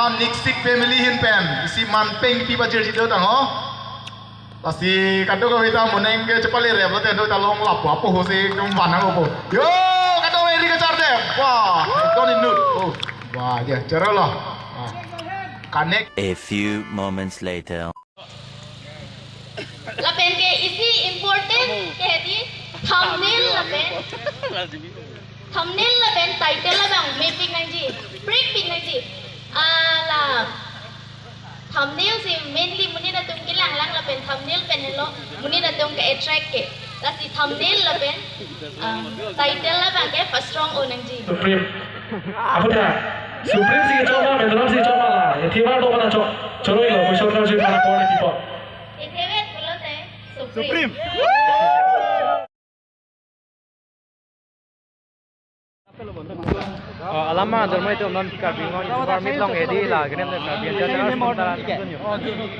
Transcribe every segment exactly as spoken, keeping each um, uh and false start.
Niksik family ahin pen isi man peng pi ba jersey do tang ho. Lasi kadokave ta mo neng ke chepale rep lote do ta long lapu apo ho si ekdom vanang opo. Yo, kadokave ri kachar de. Wah, don inut. Oh, wah, ya, chorolo. Ah. Connect. A few moments later. Lapen ke isi important ke di thumbnail lapen thumbnail lapen title labang mepik nangji, prek pik nangji. Ala thumbnail si mainly monit atum kelang lang lapen thumbnail pen helo monit atum ke attract ke. Lasi thumbnail lapen, um, title labang ke pastrong o nangji. Supreme. Aputhak. Supreme si choma, Mendram si choma la. Ethema do mana chok. Choroi lo, kushon na jin mana pon tipo. Ethevet pulote Supreme. Supreme. Oh, alam ma dormo itum non Karbi Anglong YouTuber meet long edi la, ginem de Karbi Anglong ta.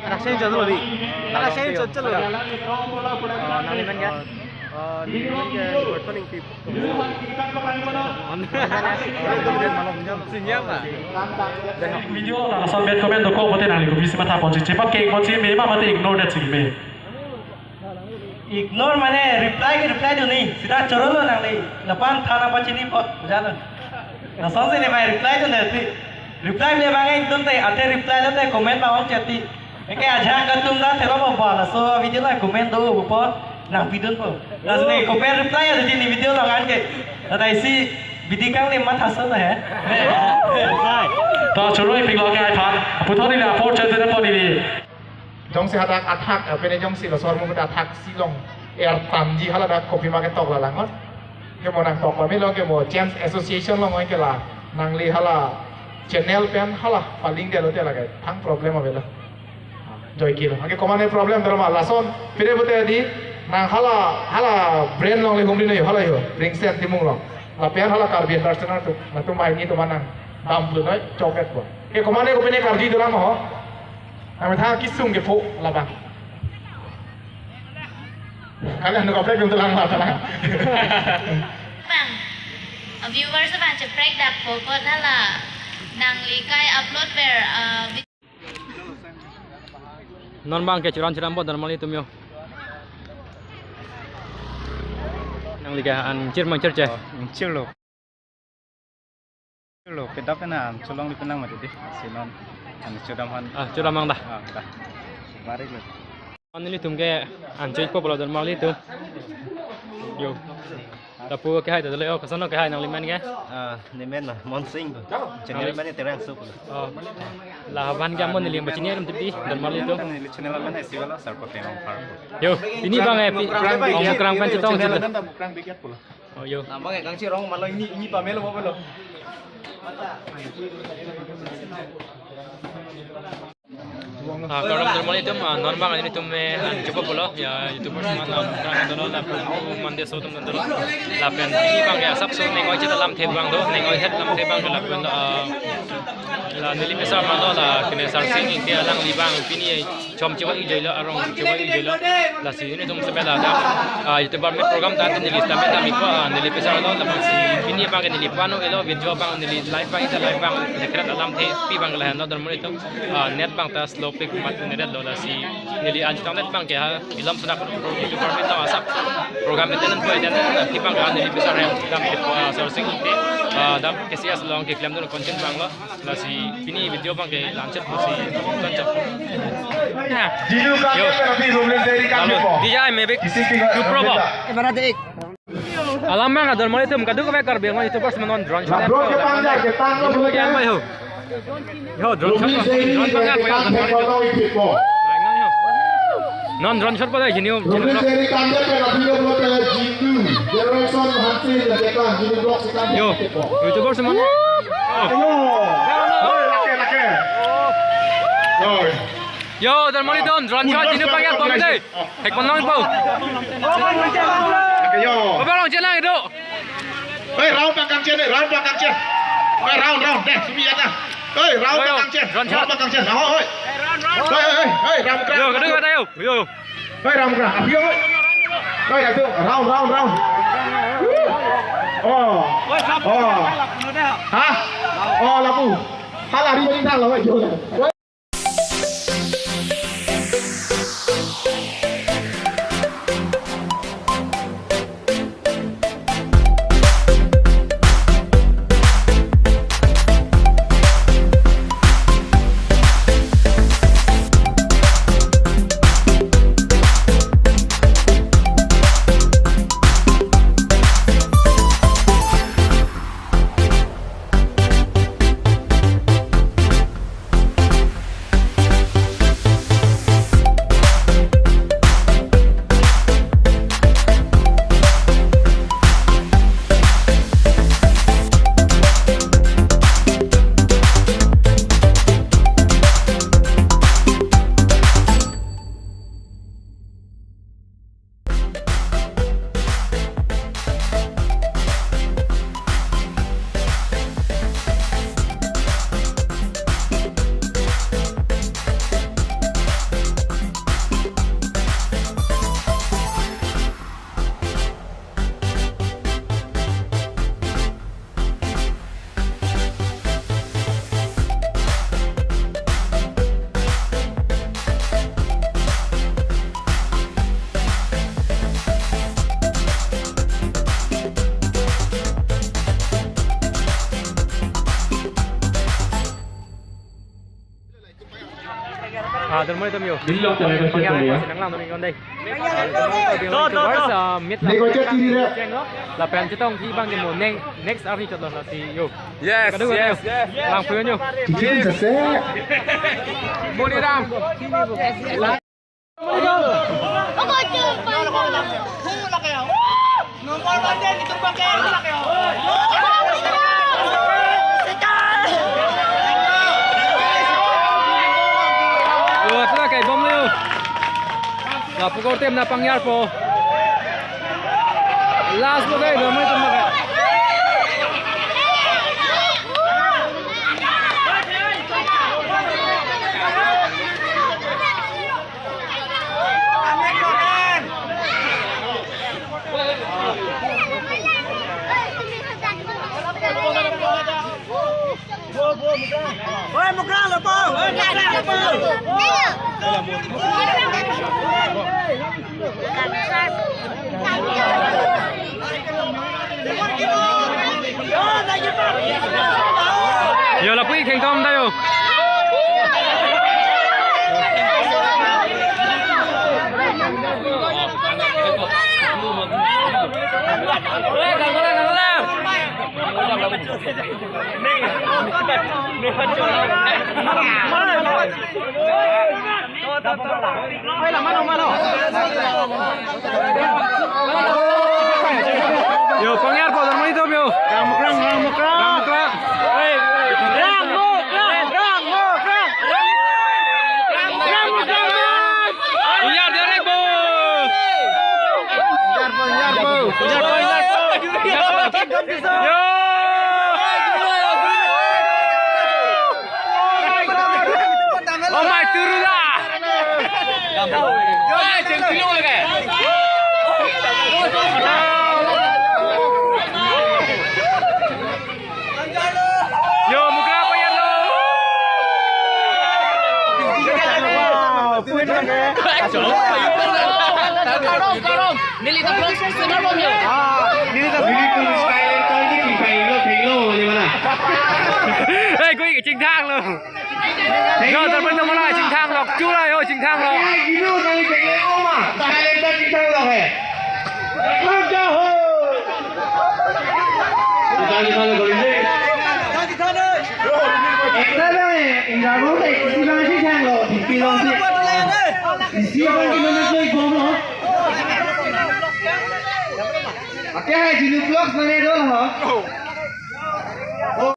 Anak sen chalo di. Anak sen chalo. Oh, nangli men ke? Oh, nangli men ke? Bertoning tip. Sinyal ma. Video ta lason bad comment do ko bote nangli ko bisi matha ponsi chepat ke ponsi me ma mate ignore det si me. Ignore mane reply ke reply do ni. Sida chorolo nangli. Lapen thana pachini pot jalo. Lason si ne mai reply do ni. Reply le bang ekdom te ate reply lo te comment bang ong chati. Eke ajak atum da thero bo ba laso video la comment do bo po nangpidun po. Laso ne comment reply do ni video lo kan ke. Tata isi bidi kang le matha so he. Ta choroi pik lo ke ai phan. Puthot ni la por chen te pon ni. Jongsi hadak athak, eh, pene jongsi lo sormo athak si long er tanji hala dak kopi ma ketok la langon. Ke mo nangtok pame lo ke mo James Association long oi ke la nangli hala channel pen hala paling de lote lake thang problem avelo. Joy kilo. Anke komane problem drama lason pide pute di nang hala hala brand longle humri noi hala yo. Ringsen Timung long. Lapen hala Karbi Entertainer tu. Latum bai ni tu manang. Dam tu noi choket bo. Ke komane ko pine karji drama ho. Kami tha kisung ke pho labang. Kalian nuk kaprek untuk lang mata lang. Bang, viewers bang cheprek dak pokot hala nangli kai upload ber, uh, vid- Non bang ke churan churan bo dormo itum yo. Nangli ke an chir mang chir che. Oh, chir lo. Lo, kedap na, cholong di penang mati di. Sinon, ang chodam han. Ah, chodam mang dah. Ah, dah. Mari lo. An nelitum ke an choi po pulo dormo itum. Yo. Lapu ke hai ta le, oh, koson ke hai nangli men ke? Ah, ne men na, Monsing. Channel men Terang Sup. Oh. Laban ke amon neli pachini alam tipi dormo itum. Channel men si wala sar ko temang par. Yo, pini bang eh, pi, ong krang pen chetong cheta. Oh, yo. Abang eh, kangchirong malo ini, ini pamelo mo pamelo. Ah, kardom dormo itum, ah, non bang nelitum, eh, an chepo pulo, ya, YouTubers man, ah, krang dolo, lapen, oh, mande so atum dolo, lapen, pini bang ya, asapso neng oi cheta lamthe bang do, neng oi het lamthe bang do, lapen, ah, la neli pisa man do, la, kene Sarsing Ingti alangli bang, pini, eh, chom chewa-i joilo, arong chewa-i joilo. Lasi nelitum sebelah dak, ah, YouTuber meet program ta neli stamina ta miko, ah, neli pisa lo, lapen si pini bang ke neli pano elo video bang neli live bang ita live bang dekret alamthe pi bang lahen lo dormo itum, ah, net bang ta slow pik mat ne det lo lasi neli anchot net bang ke ha ilom sunak YouTuber meet ta asap program maintenance boy dan pi bang ke neli pisa rem dam ke, ah, Sarsing Ingti, ah, dam ke sias long ke klem do content bang lo. Lasi pini video bang ke lancet pusi tonjok. Dinu kami Yo. Kami rumah dari kami Lalu, po. Dia mebek Isi tiga tu pro bo. Ibarat ik. Alam bang dormo itum kadokave Karbi Anglong YouTubers man non drone shot. Nah, bro, ke panjang, ke tangga Itu bro, yang ke. Baik ho. Yo, drone shot. Rumah dari Drone shot ke kan baik ho. Tangga bro, itu po. Lain kan yo. Non drone shot pada jini, jini Rumah vlog. Dari tangga ke Nabi Lo Lo ke Jindu. Jerson Hansin ke tang Jindu vlog sekarang Yo, itu po. YouTuber semua. Ayo. Oi, lake, lake. Oi. Yo, dormo itum, drone shot jini pakai bom deh. Hek pon long po. Lake, yo. Apa long jalan itu? Oi, round pakang chen, round pakang chen. Oi, round, round, deh, sumi ya dah. Oi, round Yo, yo, pakang chen, drone round shot. Pakang chen. Oh, oi. Oi, oi, oi, oi, round krak. Yo, kedua kata yo. Yo. Oi, round krak. Api, oi. Oi, itu, round, round, round. Oh. Oh. Hah? Oh, lapu. Hala ri bani thang lo jo. Ah, dormo itum yo. Bilong tele ko Pangya chek ya. Nang lang doni kondai. Tuh, tuh, tuh. Ah, meet Nego cek kiri deh. Lapen chetongthu abang ke mo neng next arni chotlo lasi yo. Yes, kadokave yes, yo. Yes. Lang puyo yo. Chicken sese. Moni ram. Yo, atla kai bom lo. Lapu korte nangpangyarpo. Last lo kai, dormo itum kai. Oi, Mukrang, lapu. Oi, Mukrang, lapu. Yo, lapu-i khengtom ta yo. Yo, pangyarpo, dormo itum yo. Rang Mukrang, Rang Mukrang. Rang Mukrang. Rang Mukrang, Rang Mukrang. Rang Mukrang. Pangyar direct, bo. Pangyarpo, pangyarpo. Pangyarpo, pangyarpo. Yo. Oh my, turu la. Yo, Mukrang pangyarlo. Karong, karong. Neli ta vlog senar bom yo. Neli ta neli tu style tadi kita ilo, ilo, di mana? Eh, koi chingthang lo. Yo, ta pen ta mala chingthang lo. Chula yo chingthang lo. Gino nali pegle oma. Talent ta chingthang lo hai. Thang ja ho. Ekta na, inga mo hai, isi bang chingthang lo, di pilon si. Isi bang kilo na koi bom lo. Ake hai, Jinu Vlogs nang edol ho.